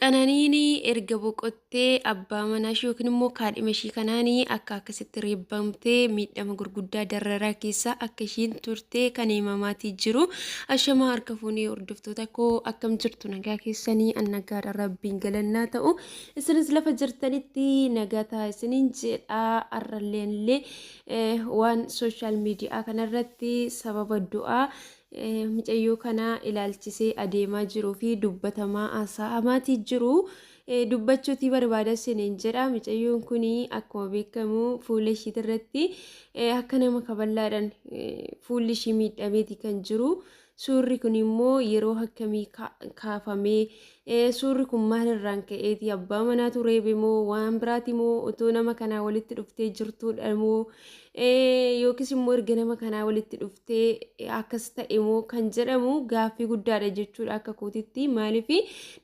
Qananiin erga boqottee abbaa manaa ishii yookiin immoo kaadhima ishii kanaan akka akkasitti reebbamtee miidhama gurguddaa dararaa keessa akka ishiin turte kan himamaatii jiru. Ashamaa harka fuunee hordoftoota koo, akkam jirtu? Nagaa keessanii? An nagaadha, rabbiin galannaa ta'u. Isinis lafa jirtanitti nagaa ta'a isiniin jedha. Har'allee illee waan sooshaal miidiyaa kanarratti sababa du'aa mucayyoo kana ilaalchisee adeemaa jiruu fi dubbatamaa haasa'amaatii jiru dubbachuutii barbaada isiniin jedha. Mucayyoon kun akkuma beekamu fuula ishiitirratti akka nama kaballaadhaan fuulli ishii miidhameeti kan jiru. Suurri kun immoo yeroo akkamii kaafamee? Suurri kun maalirraan ka'eeti? Abbaa manaatu reebe moo waan biraati moo otoo nama kanaa walitti dhuftee jirtuudha moo yookiis immoo erga nama kanaa walitti dhuftee akkas ta'e moo kan jedhamu gaaffii guddaadha jechuudha akka kootitti. Maaliif,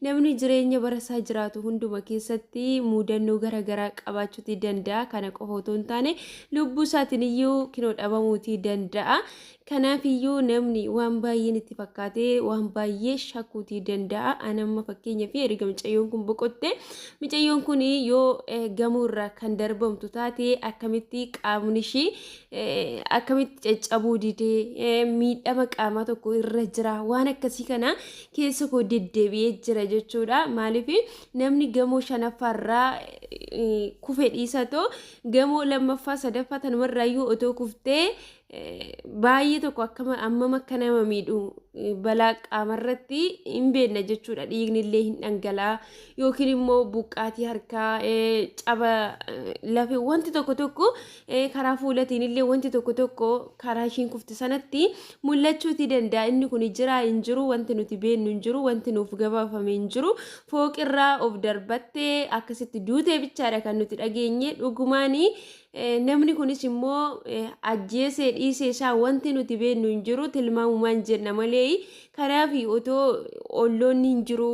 namni jireenya barasaa jiraatu hunduma keessatti muudannoo garaagaraa qabaachuuti danda'a. Kana qofa otoo hin taane lubbuu isaatiin iyyuu kinoo dhabamuutii danda'a. Kanaafiyyuu namni waan baay'een itti fakkaatee waan baay'ee shakkuutii danda'a. Ani amma fakkeenyaaf erga mucayyoon kun boqotte, mucayyoon kun yoo gamoo irraa kan darbamtu taate akkamitti qaamni ishii akkamitti caccabuu didee? Miidhama qaamaa tokko irra jira, waan akkasii kana keessa koo deddeebi'ee jira jechuudha. Maaliif, namni gamoo shanaffaarraa kufe dhiisatoo gamoo lammaffaa sadaffaa tanumarraayyuu otoo kuftee baay'ee tokko akkama ammam akka nama miidhu balaa qaamarratti hin beekna jechuudha. Dhiigni illee hin dhangala'a yookiin immoo buqqaatii harkaa, caba lafee, wanti tokko tokko karaa fuulatiin illee wanti tokko tokko karaa ishiin kufte sanatti mul'achuutii danda'a. Inni kun jira hin jiru wanti nuti beeknu hin jiru, wanti nuuf gabaafame hin jiru. Fooqirraa of darbattee akkasitti duutee bichaadha kan nuti dhageenye. Dhugumaanii namni kunis immoo ajjeesee dhiisee isaa wanti nuti beeknu hin jiru, tilmaamumaan jenna malee. Kanaaf otoo olloonni hin jiru,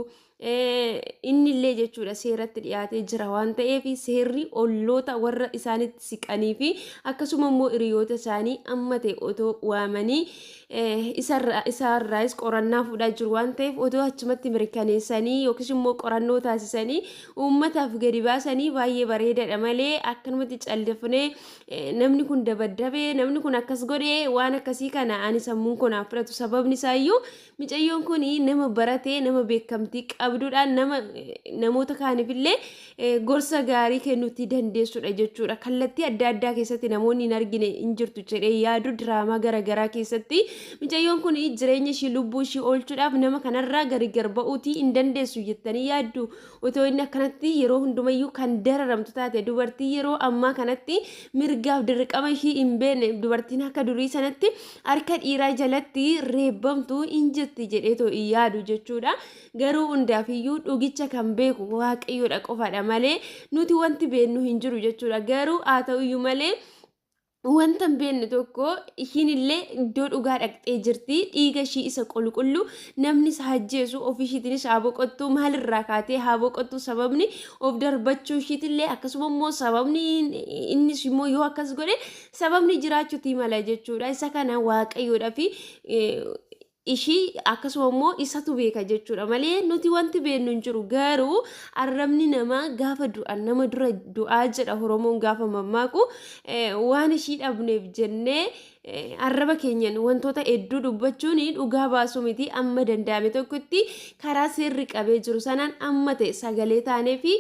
inni illee jechuudha seeratti dhiyaatee jira waan ta'eef, seerri olloota warra isaanitti siqanii fi akkasuma immoo hiriyoota isaanii amma ta'e otoo waamanii, isaarraayis qorannaa fuudhaa jiru waan ta'eef, otoo achumatti mirkaneessanii yookiis immoo qorannoo taasisanii uummataaf gadi baasanii baay'ee bareedaadha malee, akkanumatti callifnee namni kun dabaddabee, namni kun akkas godhee, waan akkasii kana ani sammuun kun haa fudhatu. Sababni isaayyuu mucayyoon kun nama baratee, nama beekamtii qabduudhaan, nama namoota kaaniif illee gorsa gaarii kennuutti dandeessudha jechuudha. Kallattii adda addaa keessatti namoonni hin argine hin jirtu jedhee yaadu. Diraamaa garaagaraa keessatti mucayyoon kun jireenya ishii, lubbuu ishii oolchuudhaaf nama kanarraa gargar ba'uutii hin dandeessu jettanii yaaddu? Otoo inni akkanatti yeroo hundumayyuu kan dararamtu taate, dubartii yeroo ammaa kanatti mirgaaf dirqama ishii hin beekne, dubartiin akka durii sanatti harka dhiiraa jalatti reebbamtu hin jirti jedheetoo hin yaadu jechuudha. Garuu hundaafiyyuu dhugicha kan beeku Waaqayyoodha qofaadha malee nuti wanti beeknu hin jiru jechuudha. Garuu haa ta'uyyuu malee, wanta hin beekne tokko ishiin illee iddoo dhugaa dhaqxee jirti. Dhiiga ishii isa qulqullu namni isa ajjeesu ofii ishiitiinis haa boqottu, maalirraa kaatee haa boqottu, sababni of darbachuu ishiitillee akkasuma immoo sababni innis immoo yoo akkas godhe sababni jiraachuutii mala jechuudha. Isa kana Waaqayyoodhaa fi ishii akkasuma immoo isatu beeka jechuudha malee nuti wanti beeknu hin jiru. Garuu arrabni namaa gaafa du'an nama dura du'aa jedha Oromoon gaafa mammaaku. Waan ishii dhabneef jennee arraba keenyan wantoota hedduu dubbachuun dhugaa baasuu miti. Amma danda'ame tokkotti karaa seerri qabee jiru sanaan amma ta'e sagalee taanee fi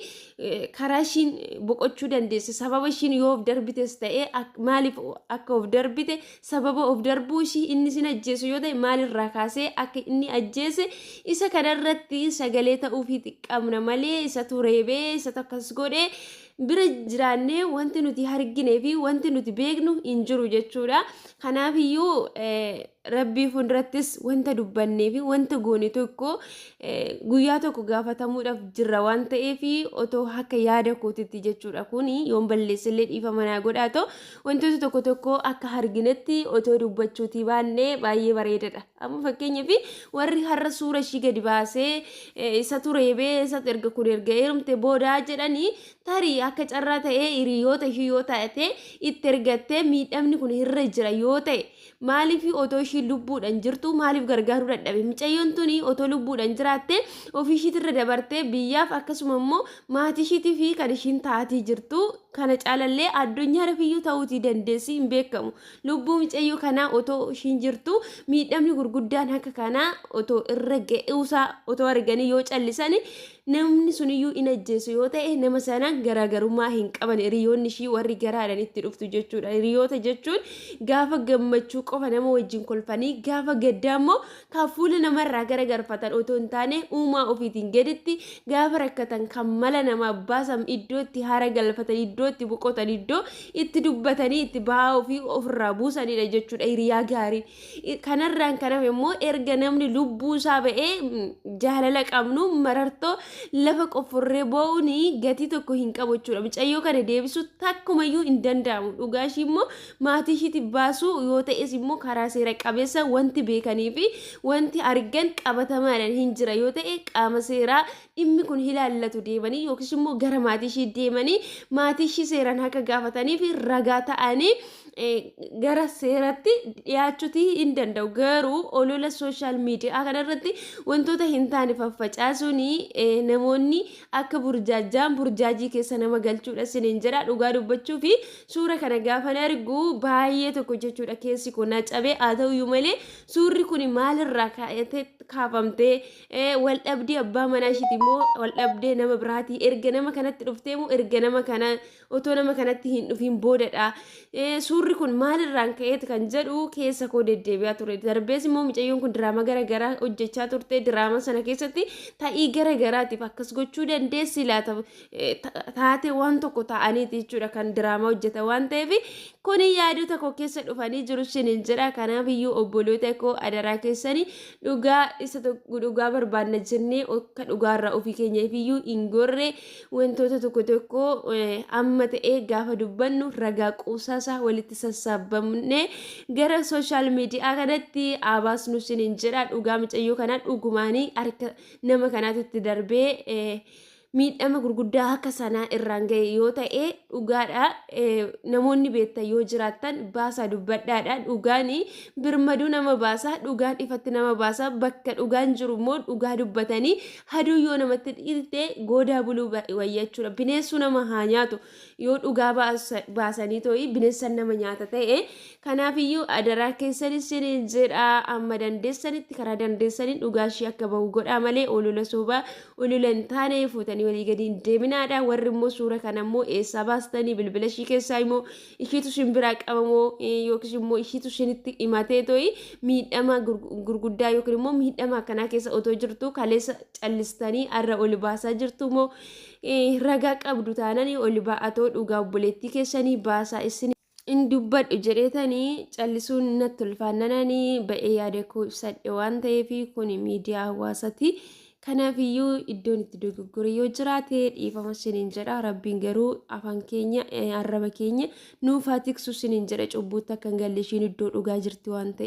karaa ishiin boqochuu dandeesse, sababa ishiin yoo of darbites ta'e maaliif akka of darbite, sababa of darbuu ishii inni sin ajjeesu yoo ta'e maalirraa kaasee akka inni ajjeese, isa kanarratti sagalee ta'uufii xiqqabna malee, isatu reebee, isatu akkas godhee bira jiraannee wanti nuti arginee fi wanti nuti beeknu hin jiru jechuudha. Kanaafiyyuu Rabbii fuuldurattis wanta dubbannee fi wanta goone tokko guyyaa tokko gaafatamuudhaaf jirra waan ta'eef, otoo akka yaada kootitti jechuudha, kun yoon balleessillee dhiifama naa godhaa ta'u, wantoota tokko tokko akka arginetti otoo dubbachuutii baannee baay'ee bareedadha. Amma fakkeenyaaf warri har'a suura ishii gadi baasee isatu reebee, isatu erga kun erga heerumte boodaa jedhanii, tarii akka carraa ta'ee hiriyoota ishii yoo taate itti ergattee miidhamni kun irra jira yoo ta'e, maaliif otoo ishiin ishiin lubbuudhaan jirtu maaliif gargaaruu dadhabe? Micayyoon tuni otoo lubbuudhaan jiraatte ofii ishiitirra dabartee biyyaaf akkasuma immoo maatii ishiitii fi kan ishiin taatii jirtu kana caalallee addunyaa rafiyyuu ta'uutii dandeessi hin beekamu. Lubbuu micayyoo kanaa otoo ishiin jirtu miidhamni gurguddaan akka kanaa otoo irra ga'uusaa otoo arganii yoo callisani namni suniyyuu in ajjeesu yoo ta'e nama sana garaagarummaa hin qaban hiriyoonni ishii warri garaadhaan itti dhuftu jechuudha. Hiriyoota jechuun gaafa gammachuu qofa nama wajjin kolfanii gaafa gaddaa immoo kan fuula namarraa garagarfatan otoo hin taane uumaa ofiitiin gaditti gaafa rakkatan kan mala namaaf baasan iddoo itti haara galfatan iddoo itti boqotan iddoo itti dubbatanii itti ba'aa ofii ofirraa buusanidha jechuudha hiriyaa gaariin. Kanarraan kan hafe immoo erga namni lubbuu isaa ba'ee jaalala qabnu marartoo lafa qoffurree boo'uun gatii tokko hin qabu jechuudha. Mucayyoo kana deebisuu takkumayyuu hin danda'amu. Dhugaa ishii immoo maatii ishiitiif baasuu yoo ta'es immoo karaa seera qabeessa wanti beekanii fi wanti argan qabatamaadhaan hin jira yoo ta'e qaama seeraa dhimmi kun ilaallatu deemanii yookiis immoo gara maatii ishii deemanii maatii ishii seeraan akka gaafatanii fi ragaa ta'anii gara seeratti dhiyaachuuti hin danda'u. Garuu olola sooshaal miidiyaa kanarratti wantoota hin taane faffacaasuun namoonni akka burjaajjaan burjaajii keessa nama galchuudha isiniin jedha. Dhugaa dubbachuu fi suura kana gaafan argu baay'ee tokko jechuudha keessi kun na cabee haa ta'uyyuu malee suurri kun maalirraa kaa'atee kaafamtee wal dhabdee abbaa manaa ishiiti immoo wal dhabdee nama biraatii erga nama kanatti dhuftee moo erga nama kana otoo nama kanatti hin dhufiin boodadha. Suurri kun maalirraan ka'eeti kan jedhu keessa koo deddeebi'aa ture. Darbees immoo mucayyoon kun diraama gara garaa hojjechaa turte. Diraama sana keessatti ta'ii gara garaatiif akkas gochuu dandeessi laata taatee waan tokko ta'aniiti jechuudha kan diraamaa hojjeta waan ta'eef kuni yaadota koo keessa dhufanii jiru sinin jedha. Kanaaf iyyuu obboloota koo adaraa keessanii dhugaa isa dhugaa barbaanna jennee akka dhugaarraa ofii keenyaaf iyyuu hin gorre wantoota tokko tokko amma ta'ee gaafa dubbannu ragaa quusaasaa walitti sassaabbamne gara sooshaal miidiyaa kanatti abaasnu isiniin jedha. Dhugaa mucayyoo kanaa dhugumaanii harka nama kanaatu itti darbee miidhama gurguddaa akka sanaa irraan ga'e yoo ta'e dhugaadha. Namoonni beektan yoo jiraattan baasaa dubbadhaadha. Dhugaan birmaduu nama baasa, dhugaan ifatti nama baasa. Bakka dhugaan jiru immoo dhugaa dubbatanii Haduu yoo namatti dhiilte goodaa buluu wayya jechuudha. Bineensuu nama haa nyaatu yoo dhugaa baasanii too'i bineenssan nama nyaata ta'e. Kanaafiyyuu adaraa keessan isiniin jedha amma dandeessanitti karaa dandeessaniin dhugaa ishee akka bahu godhaa malee olola soobaa olola hin taane fuutanii walii gadi hin deeminaadha. Warri immoo suura kana immoo eessaa baastanii bilbila ishii keessaa immoo ishiitu isin biraa qabamoo yookiis immoo ishiitu isinitti himatee too'i miidhama gurguddaa yookiin immoo miidhama akkanaa keessa otoo jirtu kaleessa callistanii har'a ol baasaa jirtu moo ragaa qabdu taananii ol ba'atoo dhugaa obboleettii keessanii baasaa isin hin dubbadhu jedheetanii callisuun natti ulfaannananii ba'ee yaada koo ibsadhe waan ta'eef kun miidiyaa hawaasati. Kanaaf iyyuu iddoon itti dogoggore yoo jiraate dhiifama isiniin jedha. Rabbiin garuu afaan keenya arraba keenya nuuf haa tiksu isiniin jedha cubbuutti akka hin galle ishiin iddoo dhugaa jirti waan ta'eef.